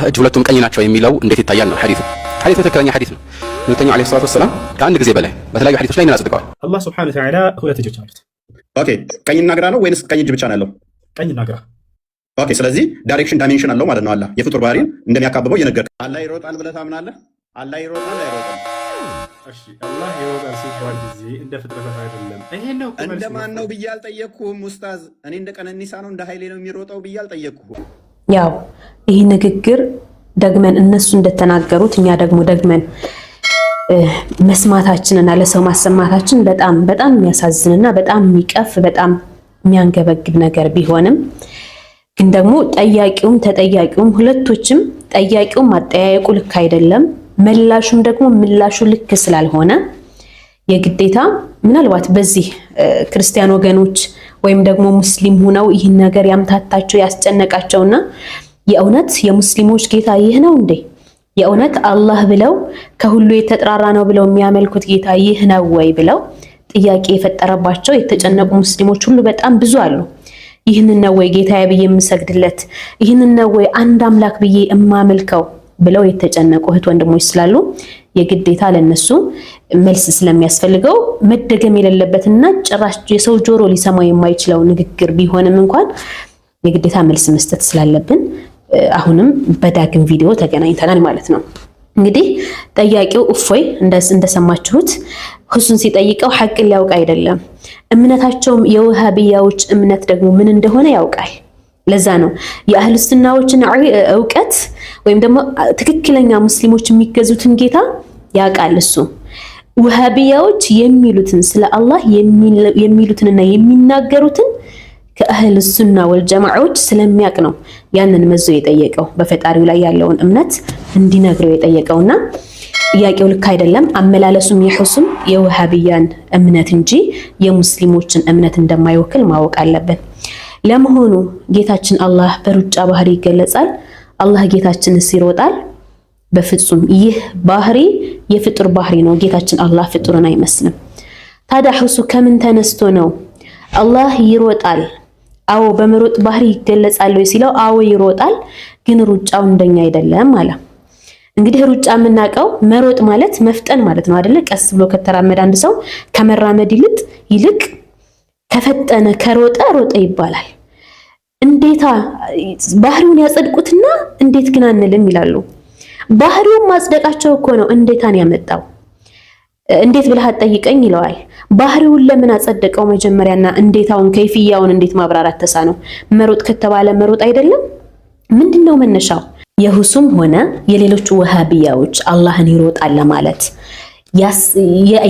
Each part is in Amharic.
እጅ ሁለቱም ቀኝ ናቸው የሚለው እንዴት ይታያል ነው ሐዲሱ። ሐዲሱ ትክክለኛ ሐዲስ ነው። መልእክተኛው ዓለይሂ ሰላቱ ወሰላም ከአንድ ጊዜ በላይ በተለያዩ ሐዲሶች ላይ አጽድቀዋል። አላህ ስብሐነ ወተዓላ ሁለት እጆች አሉት። Okay፣ ቀኝና ግራ ነው ወይንስ ቀኝ እጅ ብቻ ነው ያለው? ቀኝና ግራ። Okay፣ ስለዚህ direction dimension አለው ማለት ነው። አላህ የፍጡር ባህሪን እንደሚያካብበው እየነገር አላህ ይሮጣል ብለህ ታምናለህ? አላህ ይሮጣል አይሮጥም? እሺ፣ አላህ ይሮጣል ሲባል ጊዜ እንደ ፍጥረታት አይደለም። ይሄን ነው እኮ መልስ። እንደ ማን ነው ብዬ አልጠየቅኩህም ኡስታዝ። እኔ እንደ ቀነኒሳ ነው እንደ ኃይሌ ነው የሚሮጠው ብዬ አልጠየቅኩህም። ያው ይህ ንግግር ደግመን እነሱ እንደተናገሩት እኛ ደግሞ ደግመን መስማታችንና ለሰው ማሰማታችን በጣም በጣም የሚያሳዝንና በጣም የሚቀፍ፣ በጣም የሚያንገበግብ ነገር ቢሆንም ግን ደግሞ ጠያቂውም ተጠያቂውም ሁለቶችም፣ ጠያቂውም አጠያየቁ ልክ አይደለም፣ መላሹም ደግሞ ምላሹ ልክ ስላልሆነ የግዴታ ምናልባት በዚህ ክርስቲያን ወገኖች ወይም ደግሞ ሙስሊም ሁነው ይህን ነገር ያምታታቸው ያስጨነቃቸውና የእውነት የሙስሊሞች ጌታ ይህ ነው እንዴ? የእውነት አላህ ብለው ከሁሉ የተጥራራ ነው ብለው የሚያመልኩት ጌታ ይህ ነው ወይ ብለው ጥያቄ የፈጠረባቸው የተጨነቁ ሙስሊሞች ሁሉ በጣም ብዙ አሉ። ይህንን ነው ወይ ጌታዬ ብዬ የምሰግድለት? ይህንን ነው ወይ አንድ አምላክ ብዬ እማመልከው ብለው የተጨነቁ እህት ወንድሞች ስላሉ የግዴታ ለነሱ መልስ ስለሚያስፈልገው መደገም የሌለበትና ጭራሽ የሰው ጆሮ ሊሰማው የማይችለው ንግግር ቢሆንም እንኳን የግዴታ መልስ መስጠት ስላለብን አሁንም በዳግም ቪዲዮ ተገናኝተናል ማለት ነው። እንግዲህ ጠያቂው እፎይ እንደሰማችሁት ሁሱን ሲጠይቀው ሐቅን ሊያውቅ አይደለም። እምነታቸውም የውሃብያዎች እምነት ደግሞ ምን እንደሆነ ያውቃል። ለዛ ነው የአህል ሱናዎችን እውቀት ወይም ደግሞ ትክክለኛ ሙስሊሞች የሚገዙትን ጌታ ያውቃል እሱ። ውሃብያዎች የሚሉትን፣ ስለ አላህ የሚሉትንና የሚናገሩትን ከአህል ሱና ወልጀማዓዎች ስለሚያውቅ ነው ያንን መዞ የጠየቀው፣ በፈጣሪው ላይ ያለውን እምነት እንዲነግረው የጠየቀውና ጥያቄው ልክ አይደለም። አመላለሱም የሑሱም የውሃብያን እምነት እንጂ የሙስሊሞችን እምነት እንደማይወክል ማወቅ አለብን። ለመሆኑ ጌታችን አላህ በሩጫ ባህሪ ይገለጻል? አላህ ጌታችንስ ይሮጣል? በፍጹም፣ ይህ ባህሪ የፍጡር ባህሪ ነው። ጌታችን አላህ ፍጡርን አይመስልም። ታዲያ ሁሱ ከምን ተነስቶ ነው አላህ ይሮጣል? አዎ፣ በመሮጥ ባህሪ ይገለጻል ወይ ሲለው፣ አዎ ይሮጣል፣ ግን ሩጫው እንደኛ አይደለም አለ። እንግዲህ ሩጫ የምናውቀው መሮጥ ማለት መፍጠን ማለት ነው አይደለ? ቀስ ብሎ ከተራመደ አንድ ሰው ከመራመድ ይልቅ ከፈጠነ፣ ከሮጠ ሮጠ ይባላል። እንዴታ ባህሪውን ያጸድቁትና እንዴት ግን አንልም ይላሉ። ባህሪውን ማጽደቃቸው እኮ ነው እንዴታን ያመጣው። እንዴት ብለህ አትጠይቀኝ ይለዋል። ባህሪውን ለምን አጸደቀው መጀመሪያና እንዴታውን ከይፍያውን እንዴት ማብራራት ተሳነው? መሮጥ ከተባለ መሮጥ አይደለም? ምንድነው መነሻው? የሁሱም ሆነ የሌሎች ወሃቢያዎች አላህን ይሮጣል ለማለት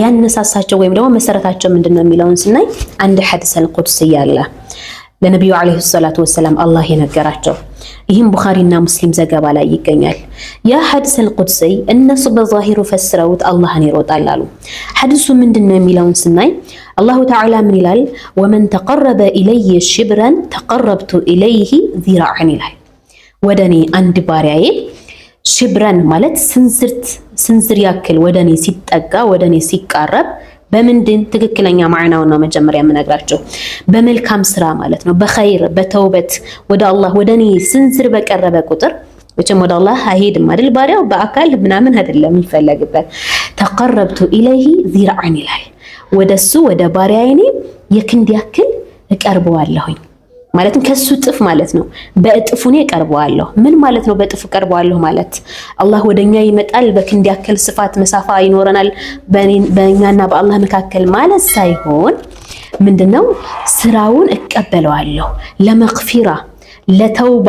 ያነሳሳቸው ወይም ደግሞ መሰረታቸው ምንድነው የሚለውን ስናይ አንድ ሐዲሰል ቁድስ አለ ለነቢዩ ዓለይሂ ሰላቱ ወሰላም አላህ የነገራቸው። ይህም ቡኻሪና ሙስሊም ዘገባ ላይ ይገኛል። ያ ሐዲሰል ቁድሲ እነሱ በዛሂሩ ፈስረውት አላህን ይሮጣል አሉ። ሐዲሱ ምንድን ነው የሚለውን ስናይ አላሁ ተዓላ ምን ይላል? ومن تقرب إلي شبرا تقربت إليه ذراعا ይላል። ወደ እኔ አንድ ባሪያዬ شبرا ማለት ስንዝርት፣ ስንዝር ያክል ወደ እኔ ሲጠጋ፣ ወደ እኔ ሲቃረብ በምንድን? ትክክለኛ ማዕናውን ነው መጀመሪያ የምነግራቸው። በመልካም ስራ ማለት ነው። በኸይር፣ በተውበት ወደ አላህ ወደ እኔ ስንዝር በቀረበ ቁጥር፣ መቼም ወደ አላህ አይሄድም አይደል? ባሪያው በአካል ምናምን አይደለም የሚፈለግበት። تقربت إليه ذراعا ይላል። ወደሱ ወደ ባሪያዬ እኔ የክንድ ያክል እቀርበዋለሁኝ። ማለትም ከሱ እጥፍ ማለት ነው። በእጥፉ እኔ እቀርበዋለሁ። ምን ማለት ነው? በእጥፍ እቀርበዋለሁ ማለት አላህ ወደኛ ይመጣል፣ በክንድ ያክል ስፋት መሳፋ ይኖረናል በእኛና በአላህ መካከል ማለት ሳይሆን ምንድነው? ስራውን እቀበለዋለሁ። ለመግፊራ፣ ለተውባ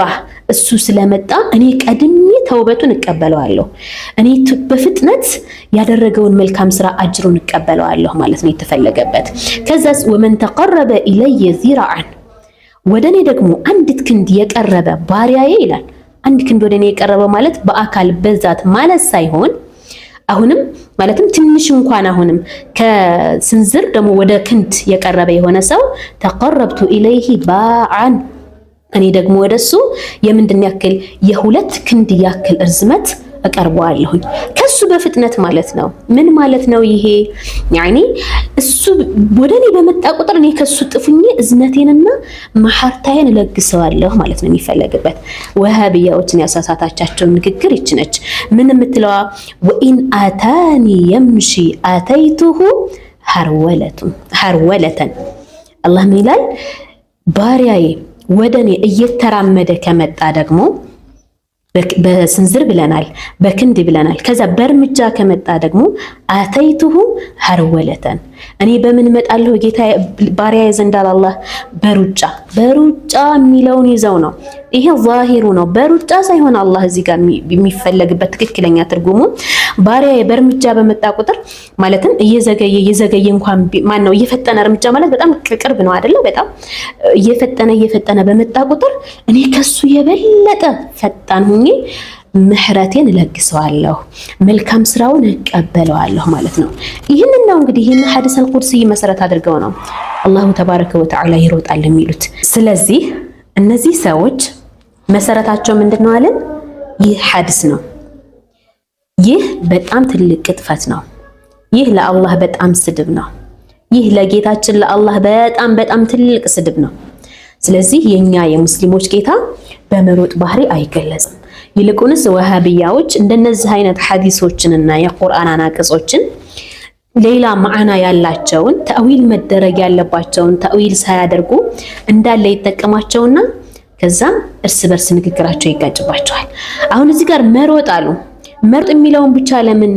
እሱ ስለመጣ እኔ ቀድሜ ተውበቱን እቀበለዋለሁ። እኔ በፍጥነት ያደረገውን መልካም ስራ አጅሩን እቀበለዋለሁ ማለት ነው የተፈለገበት። ከዛስ ومن تقرب إلي ذراعا ወደ እኔ ደግሞ አንዲት ክንድ የቀረበ ባሪያዬ ይላል። አንድ ክንድ ወደ እኔ የቀረበ ማለት በአካል በዛት ማለት ሳይሆን አሁንም ማለትም ትንሽ እንኳን አሁንም ከስንዝር ደግሞ ወደ ክንድ የቀረበ የሆነ ሰው تقربت إليه باعا እኔ ደግሞ ወደሱ የምንድን ያክል? የ2 ክንድ ያክል እርዝመት እቀርበዋለሁኝ። ከሱ ከሱ በፍጥነት ማለት ነው። ምን ማለት ነው ይሄ? يعني እሱ ወደ እኔ በመጣ ቁጥር እኔ ከሱ ጥፉኜ እዝነቴንና መሐርታዬን እለግሰዋለሁ ማለት ነው የሚፈለግበት። ወሃቢያዎችን ያሳሳታቻቸው ንግግር ይች ነች። ምን የምትለዋ وإن أتاني يمشي أتيته هرولة። አላህ ምን ይላል? ባሪያዬ ወደ እኔ እየተራመደ ከመጣ ደግሞ በስንዝር ብለናል፣ በክንድ ብለናል። ከዛ በእርምጃ ከመጣ ደግሞ أتيته هرولة እኔ በምን እመጣለሁ ጌታ ባሪያዬ ዘንድ አላህ በሩጫ በሩጫ የሚለውን ይዘው ነው። ይሄ ዛሂሩ ነው። በሩጫ ሳይሆን አላህ እዚህ ጋር የሚፈለግበት ትክክለኛ ትርጉሙ ባሪያዬ በእርምጃ በመጣ ቁጥር ማለትም እየዘገየ እየዘገየ እንኳን ማን ነው እየፈጠነ፣ እርምጃ ማለት በጣም ቅርብ ነው አይደለ? በጣም እየፈጠነ እየፈጠነ በመጣ ቁጥር እኔ ከሱ የበለጠ ፈጣን ሁኜ ምህረቴን እለግሰዋለሁ፣ መልካም ስራውን እቀበለዋለሁ ማለት ነው። ይህንን ነው እንግዲህ ይህን ሐዲስ አልቁድሲ መሰረት አድርገው ነው الله تبارك وتعالى ይሮጣል የሚሉት። ስለዚህ እነዚህ ሰዎች መሰረታቸው ምንድን ነው አለን? ይህ ሐዲስ ነው። ይህ በጣም ትልቅ ቅጥፈት ነው። ይህ ለአላህ በጣም ስድብ ነው። ይህ ለጌታችን ለአላህ በጣም በጣም ትልቅ ስድብ ነው። ስለዚህ የኛ የሙስሊሞች ጌታ በመሮጥ ባህሪ አይገለጽም። ይልቁንስ ወሃቢያዎች እንደነዚህ አይነት ሐዲሶችንና የቁርአን አናቅጾችን ሌላ ማዕና ያላቸውን ተእዊል መደረግ ያለባቸውን ተእዊል ሳያደርጉ እንዳለ ይጠቀማቸውና ከዛም እርስ በርስ ንግግራቸው ይጋጭባቸዋል። አሁን እዚህ ጋር መሮጥ አሉ። መሮጥ የሚለውን ብቻ ለምን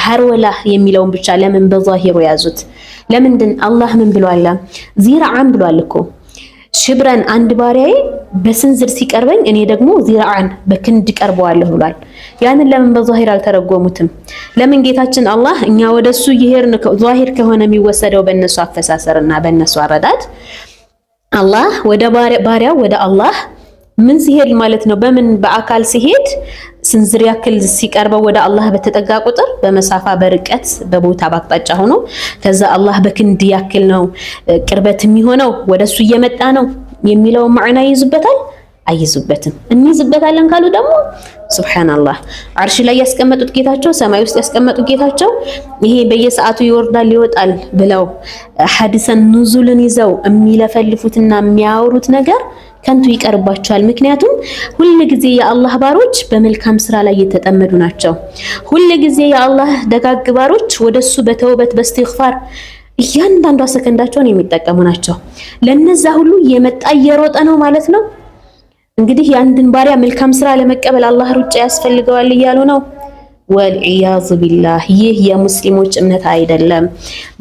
هرولة የሚለውን ብቻ ለምን በዛሂሩ ያዙት? ለምንድን አላህ ምን ብሏል? ذراعا ብሏል እኮ። شبرا አንድ ባሪያዬ በስንዝር ሲቀርበኝ እኔ ደግሞ ذراعا በክንድ ቀርበዋለሁ ብሏል። ያንን ለምን በዛሂር አልተረጎሙትም? ለምን ጌታችን አላህ እኛ ወደሱ እየሄድን ዛሂር ከሆነ የሚወሰደው በእነሱ አፈሳሰርና በእነሱ አረዳድ አላህ ወደ ባሪያው ወደ አላህ ምን ሲሄድ ማለት ነው? በምን በአካል ሲሄድ ስንዝር ያክል ሲቀርበው ወደ አላህ በተጠጋ ቁጥር በ مسافة በርቀት በቦታ በአቅጣጫ ሆኖ ከዛ አላህ በክንድ ያክል ነው ቅርበት የሚሆነው ወደሱ እየመጣ ነው የሚለውን ማዕና ይይዙበታል አይይዙበትም? እንይዝበታለን ካሉ ደግሞ سبحان الله አርሽ ላይ ያስቀመጡት ጌታቸው፣ ሰማይ ውስጥ ያስቀመጡት ጌታቸው ይሄ በየሰዓቱ ይወርዳል ይወጣል ብለው حديث النزول ን ይዘው የሚለፈልፉትና የሚያወሩት ነገር ከንቱ ይቀርባቸዋል። ምክንያቱም ሁል ጊዜ የአላህ ባሮች በመልካም ስራ ላይ የተጠመዱ ናቸው። ሁል ጊዜ የአላህ ደጋግ ባሮች ወደሱ በተውበት በእስትግፋር እያንዳንዷ ሰከንዳቸውን የሚጠቀሙ ናቸው። ለነዛ ሁሉ እየመጣ እየሮጠ ነው ማለት ነው። እንግዲህ የአንድን ባሪያ መልካም ስራ ለመቀበል አላህ ሩጫ ያስፈልገዋል እያሉ ነው። والعياذ بالله ይህ የሙስሊሞች እምነት አይደለም።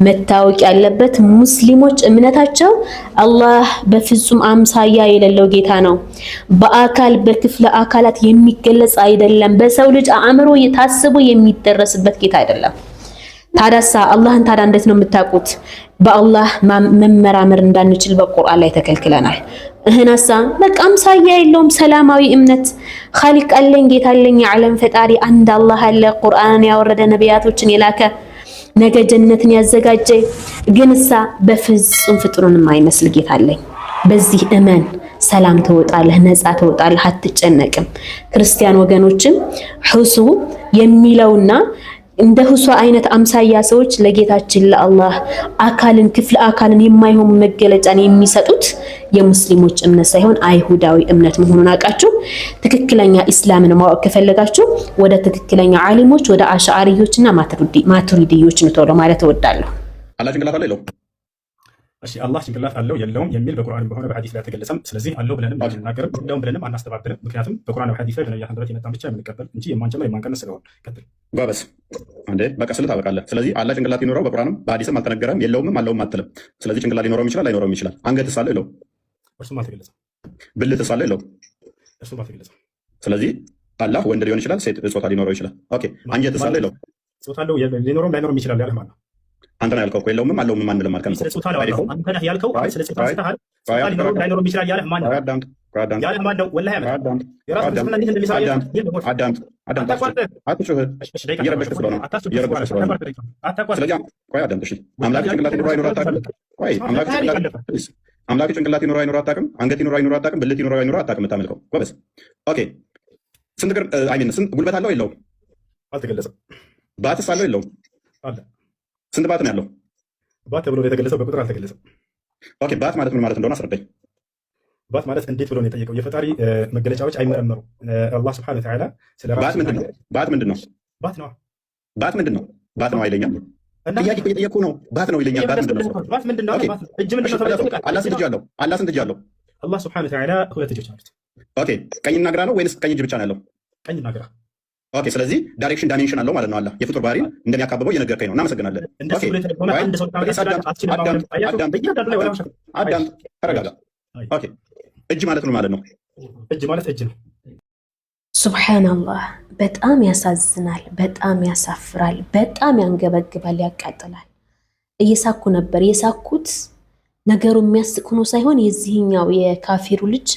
መታወቅ ያለበት ሙስሊሞች እምነታቸው አላህ በፍጹም አምሳያ የሌለው ጌታ ነው። በአካል በክፍለ አካላት የሚገለጽ አይደለም። በሰው ልጅ አእምሮ ታስቦ የሚደረስበት ጌታ አይደለም። ታዳሳ አላህን ታዳ እንዴት ነው የምታውቁት? በአላህ መመራመር እንዳንችል በቁርአን ላይ ተከልክለናል። እህናሳ በቃ አምሳያ የለውም። ሰላማዊ እምነት ኻሊቅ አለኝ፣ ጌታ አለኝ፣ የዓለም ፈጣሪ አንድ አላህ አለ፣ ቁርአንን ያወረደ ነቢያቶችን የላከ ነገ ጀነትን ያዘጋጀ ግን እሳ በፍጹም ፍጡሩን የማይመስል ጌታ አለኝ። በዚህ እመን፣ ሰላም ትወጣለህ፣ ነፃ ትወጣለህ፣ አትጨነቅም። ክርስቲያን ወገኖችም ሁሱ የሚለውና እንደ ሁሷ አይነት አምሳያ ሰዎች ለጌታችን ለአላህ አካልን ክፍለ አካልን የማይሆን መገለጫን የሚሰጡት የሙስሊሞች እምነት ሳይሆን አይሁዳዊ እምነት መሆኑን አውቃችሁ ትክክለኛ ኢስላምን ማወቅ ከፈለጋችሁ ወደ ትክክለኛ ዓሊሞች ወደ አሽዓሪዮችና ማቱሪዲዮች ነው ቶሎ ማለት እወዳለሁ። አላህ ጭንቅላት አለ የለውም? እሺ አላህ ጭንቅላት አለው የለውም የሚል በቁርአን በሆነ በሐዲስ ላይ አልተገለጸም። ስለዚህ አለው ብለንም አንናገርም፣ የለውም ብለንም አናስተባብልም። ምክንያቱም በቁርአን በሐዲስ ላይ በነቢያት አንደበት የመጣን ብቻ የምንቀበል እንጂ የማንጨምር የማንቀንስ ስለሆነ። ቀጥል። ጎበዝ አንዴ በቃ ስልህ ታበቃለህ። ስለዚህ አላህ ጭንቅላት ይኖረው በቁርአንም በሐዲስም አልተነገረም፣ የለውምም አለውም አትልም። ስለዚህ ጭንቅላት ሊኖረውም ይችላል ላይኖረውም ይችላል። አንገትስ አለው የለውም? እርሱም አልተገለጸም። ብልትስ አለው የለውም? እርሱም አልተገለጸም። ስለዚህ አላህ ወንድ ሊሆን ይችላል፣ ሴት ጾታ ሊኖረው ይችላል። Okay አንጀትስ አለው የለውም? ጾታ አለው ሊኖረውም ላይኖረውም ይችላል ያለህ ማለት ነው። አንተ ነው ያልከው እኮ የለውምም አለውምም አንልም አልከን እኮ። ስለ ጾታ ነው ያልከው። አንተ ነህ ያልከው። ስለ ጾታ አንስተሃል። ጾታ ሊኖረውም ላይኖረውም ይችላል ያለህ ማን ነው? ያለህ ማን ነው? ወላሂ አመት የራሱ ፍልስፍና እንዴት እንደሚሰራ አዳምጥ አዳምጥ፣ አትጩህ፣ እየረበሽክ ስለሆነ እየረበሽክ ስለሆነ። ስለዚህ ቆይ አዳምጥ። እሺ አምላክ ጭንቅላት ይኑረው አይኑረው አታውቅም። ቆይ አምላክ ጭንቅላት ይኑረው አይኑረው አታውቅም። አንገት ይኑረው አይኑረው አታውቅም። ብልት ይኑረው አይኑረው አታውቅም። የምታመልከው ጎበዝ። Okay ስንት እግር I mean ስንት ጉልበት አለው የለውም? አልተገለጸም። ባትስ አለው የለውም? አለ። ስንት ባት ነው ያለው? ባት ተብሎ የተገለጸው በቁጥር አልተገለጸም። Okay፣ ባት ማለት ምን ማለት እንደሆነ አስረዳኝ። ባት ማለት እንዴት ብሎ ነው የጠየቀው? የፈጣሪ መገለጫዎች አይመረመሩ። አላህ ስብሐነ ወተዓላ ስለ ራሱ ባት ምንድን ነው? ባት ምንድን ነው? ባት ነው። ባት ምንድን ነው? ባት ነው አይለኛም። ጥያቄ እኮ እየጠየኩህ ነው። ባት ነው ይለኛል። ባት ምንድን ነው? ባት ምንድን ነው? እጅ ምንድን ነው? አላህ ስንት እጅ አለው? አላህ ስንት እጅ አለው? አላህ ስብሐነ ወተዓላ ሁለት እጆች አሉት። Okay፣ ቀኝና ግራ ነው ወይንስ ቀኝ እጅ ብቻ ነው ያለው? ቀኝና ግራ። Okay፣ ስለዚህ direction dimension አለው ማለት ነው። አላህ የፍጡር ባህሪን እንደሚያካብበው እየነገርከኝ ነው። እናመሰግናለን። አዳም ተረጋጋ። Okay፣ እጅ ማለት ነው ማለት ነው። እጅ ማለት እጅ ነው። ሱብሓነላህ። በጣም ያሳዝናል፣ በጣም ያሳፍራል፣ በጣም ያንገበግባል፣ ያቃጥላል። እየሳኩ ነበር። የሳኩት ነገሩ የሚያስቅ ሆኖ ሳይሆን የዚህኛው የካፊሩ ልጅ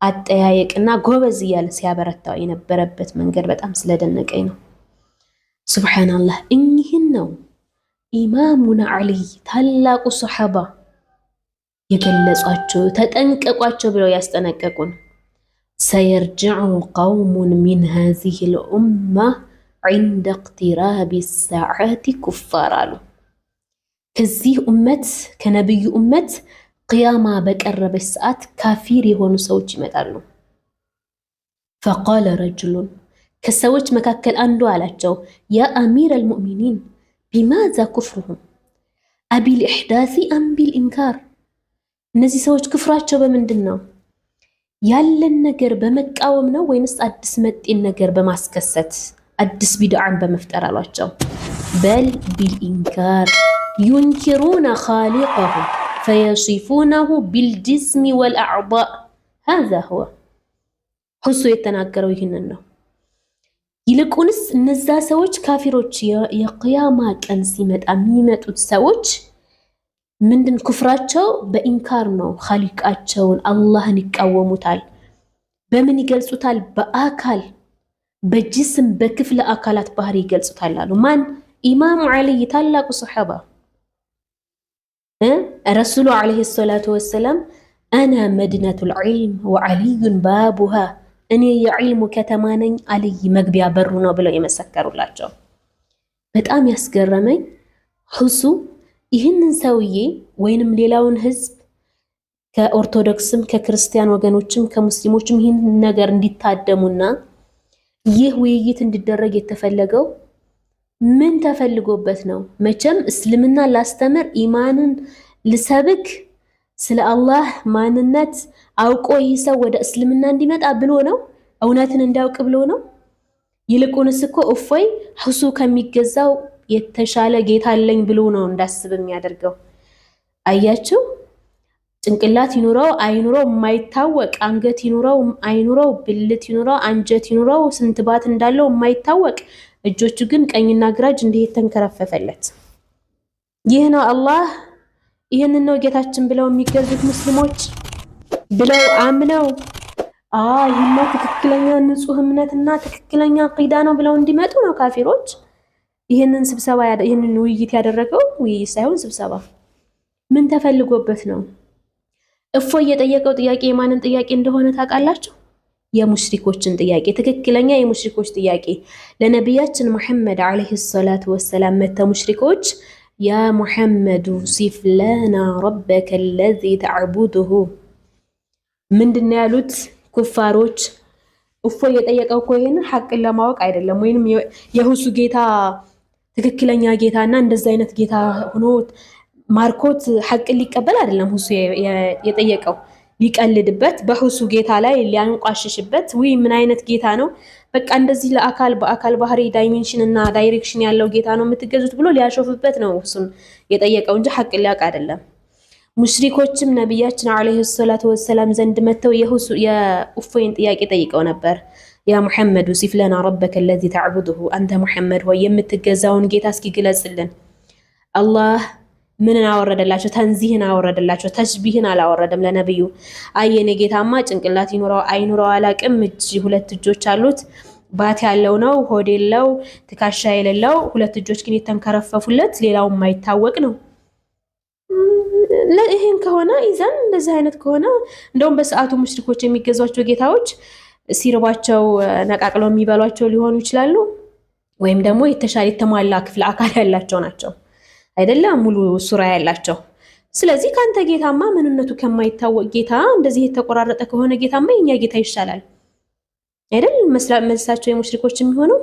አጠያየቅና ጎበዝ እያለ ሲያበረታው የነበረበት መንገድ በጣም ስለደነቀኝ ነው። ሱብሓነላህ። እኚህን ነው ኢማሙና ዓሊይ ታላቁ ሰሓባ የገለጿቸው፣ ተጠንቀቋቸው ብለው ያስጠነቀቁን። سيرجع قوم من هذه الأمة عند اقتراب الساعة كفار አሉ። ከዚህ ኡመት ከነቢዩ ኡመት ቅያማ በቀረበች ሰዓት ካፊር የሆኑ ሰዎች ይመጣሉ። فقال رجل ከሰዎች መካከል አንዱ አላቸው፣ يا أمير المؤمنين بماذا كفرهم أبالإحداث أم بالإنكار? እነዚህ ሰዎች ክፍራቸው በምንድን ነው? ያለን ነገር በመቃወም ነው ወይንስ አዲስ መጤን ነገር በማስከሰት አዲስ ቢድዓን በመፍጠር አሏቸው። بل بالإنكار ينكرون خالقهم فيصفونه بالجسم والأعضاء هذا هو። ሁሱ የተናገረው ይህንን ነው። ይልቁንስ እነዛ ሰዎች ካፊሮች የቅያማ ቀን ሲመጣ የሚመጡት ሰዎች ምንድን ኩፍራቸው በኢንካር ነው። ኻሊቃቸውን አላህን ይቃወሙታል። በምን ይገልጹታል? በአካል በጅስም በክፍለ አካላት ባህሪ ይገልጹታል አሉ። ማን? ኢማሙ ዓሊይ ታላቁ ሰሓባ። ረሱሉ ዓለይሂ ሰላቱ ወሰላም አና መዲነቱል ዒልም ወዓሊዩን ባቡሃ፣ እኔ የዒልሙ ከተማ ነኝ፣ አልይ መግቢያ በሩ ነው ብለው የመሰከሩላቸው። በጣም ያስገረመኝ ሁሱ ይህንን ሰውዬ ወይንም ሌላውን ህዝብ ከኦርቶዶክስም ከክርስቲያን ወገኖችም ከሙስሊሞችም ይህንን ነገር እንዲታደሙና ይህ ውይይት እንዲደረግ የተፈለገው ምን ተፈልጎበት ነው? መቼም እስልምና ላስተምር፣ ኢማንን ልሰብክ፣ ስለ አላህ ማንነት አውቆ ይህ ሰው ወደ እስልምና እንዲመጣ ብሎ ነው? እውነትን እንዲያውቅ ብሎ ነው? ይልቁንስ እኮ እፎይ ሁሱ ከሚገዛው የተሻለ ጌታ አለኝ ብሎ ነው እንዳስብ የሚያደርገው። አያችሁ፣ ጭንቅላት ይኑረው አይኑረው የማይታወቅ፣ አንገት ይኑረው አይኑረው፣ ብልት ይኑረው አንጀት ይኑረው፣ ስንት ባት እንዳለው የማይታወቅ፣ እጆቹ ግን ቀኝና ግራጅ እንዲህ የተንከረፈፈለት። ይህ ነው አላህ፣ ይህንን ነው ጌታችን ብለው የሚገዙት ሙስሊሞች ብለው አምነው ይህማ ትክክለኛ ንጹህ እምነትና ትክክለኛ አቂዳ ነው ብለው እንዲመጡ ነው ካፊሮች። ይህንን ስብሰባ ይህንን ውይይት ያደረገው ውይይት ሳይሆን ስብሰባ ምን ተፈልጎበት ነው? እፎይ የጠየቀው ጥያቄ የማንን ጥያቄ እንደሆነ ታውቃላችሁ? የሙሽሪኮችን ጥያቄ፣ ትክክለኛ የሙሽሪኮች ጥያቄ። ለነቢያችን ሙሐመድ ዓለይሂ ሰላቱ ወሰላም መተው ሙሽሪኮች ያ ሙሐመዱ ሲፍ ለና ረበከ አለዚ ተዕቡድሁ ምንድን ነው ያሉት ኩፋሮች? እፎይ የጠየቀው እኮ ይሄንን ሐቅን ለማወቅ አይደለም፣ ወይንም የሁሱ ጌታ ትክክለኛ ጌታ እና እንደዛ አይነት ጌታ ሆኖ ማርኮት ሐቅን ሊቀበል አይደለም። ሁሱ የጠየቀው ሊቀልድበት፣ በሁሱ ጌታ ላይ ሊያንቋሽሽበት፣ ውይ ምን አይነት ጌታ ነው፣ በቃ እንደዚህ ለአካል በአካል ባህሪ dimension እና direction ያለው ጌታ ነው የምትገዙት ብሎ ሊያሾፍበት ነው ሁሱን የጠየቀው እንጂ ሐቅን ሊያውቅ አይደለም። ሙሽሪኮችም ነቢያችን ዓለይሂ ሰላቱ ወሰላም ዘንድ መጥተው የእፎይን ጥያቄ ጠይቀው ነበር። يا محمد صف لنا ربك الذي تعبده፣ አንተ ሙሐመድ ሆይ የምትገዛውን ጌታ እስኪ ግለጽልን። አላህ ምንን አወረደላቸው? ተንዚህን አወረደላቸው። ተሽቢህን አላወረደም ለነብዩ። አይ የኔ ጌታማ ጭንቅላት ይኑረው አይኑረው አላቅም፣ እጅ ሁለት እጆች አሉት፣ ባት ያለው ነው፣ ሆድ የለው፣ ትከሻ የሌለው፣ ሁለት እጆች ግን የተንከረፈፉለት፣ ሌላው የማይታወቅ ነው። ይህን ከሆነ ይዘን እንደዚህ አይነት ከሆነ እንደውም በሰዓቱ ሙሽሪኮች የሚገዟቸው ጌታዎች ሲርባቸው ነቃቅለው የሚበሏቸው ሊሆኑ ይችላሉ። ወይም ደግሞ የተሻለ የተሟላ ክፍለ አካል ያላቸው ናቸው አይደለም፣ ሙሉ ሱራ ያላቸው። ስለዚህ ከአንተ ጌታማ ምንነቱ ከማይታወቅ ጌታ እንደዚህ የተቆራረጠ ከሆነ ጌታማ የኛ ጌታ ይሻላል አይደል? መልሳቸው የሙሽሪኮች የሚሆነው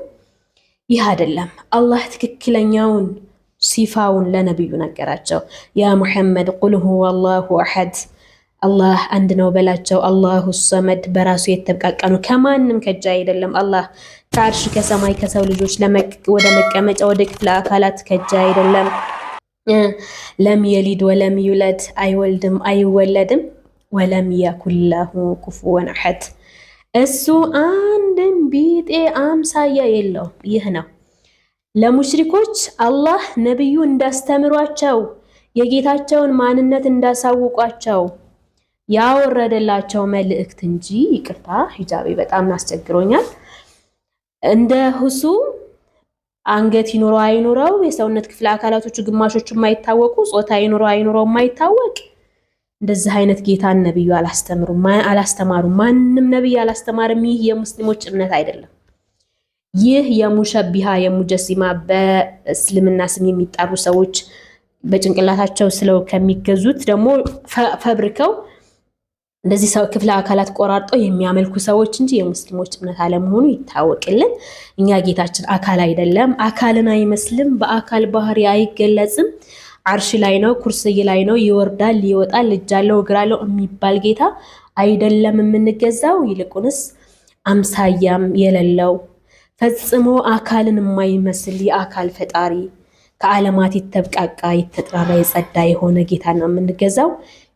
ይህ አይደለም። አላህ ትክክለኛውን ሲፋውን ለነብዩ ነገራቸው። يا محمد قل هو الله أحد፣ አላህ አንድ ነው በላቸው። الله الصمد፣ በራሱ የተብቃቃ ነው፣ ከማንም ከጃ አይደለም። አላህ ከአርሽ ከሰማይ ከሰው ልጆች ወደ መቀመጫ ወደ ክፍለ አካላት ከጃ አይደለም። لم يلد ولم يولد፣ አይወልድም አይወለድም። ولم يكن له كفوا أحد፣ እሱ አንድም ቢጤ አምሳያ የለውም። ይህ ነው ለሙሽሪኮች አላህ ነብዩ እንዳስተምሯቸው የጌታቸውን ማንነት እንዳሳውቋቸው ያወረደላቸው መልእክት እንጂ። ይቅርታ ሂጃቤ በጣም አስቸግሮኛል። እንደ ሁሱ አንገት ይኑረው አይኑረው፣ የሰውነት ክፍለ አካላቶቹ ግማሾቹ የማይታወቁ፣ ጾታ ይኑረው አይኑረው የማይታወቅ እንደዚህ አይነት ጌታን ነብዩ አላስተምሩም፣ አላስተማሩም። ማንም ነብይ አላስተማርም። ይህ የሙስሊሞች እምነት አይደለም። ይህ የሙሸቢሃ የሙጀሲማ በእስልምና ስም የሚጣሩ ሰዎች በጭንቅላታቸው ስለው ከሚገዙት ደግሞ ፈብርከው እንደዚህ ሰው ክፍለ አካላት ቆራርጠው የሚያመልኩ ሰዎች እንጂ የሙስሊሞች እምነት አለመሆኑ ይታወቅልን። እኛ ጌታችን አካል አይደለም፣ አካልን አይመስልም፣ በአካል ባህሪ አይገለጽም። አርሽ ላይ ነው፣ ኩርስይ ላይ ነው፣ ይወርዳል፣ ይወጣል፣ እጅ አለው፣ እግር አለው የሚባል ጌታ አይደለም የምንገዛው። ይልቁንስ አምሳያም የሌለው ፈጽሞ አካልን የማይመስል የአካል ፈጣሪ ከዓለማት የተብቃቃ የተጥራራ የጸዳ የሆነ ጌታ ነው የምንገዛው።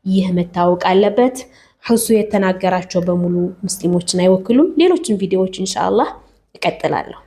ይህ መታወቅ አለበት። ሁሱ የተናገራቸው በሙሉ ሙስሊሞችን አይወክሉም። ሌሎችን ቪዲዮዎች ኢንሻአላህ እቀጥላለሁ።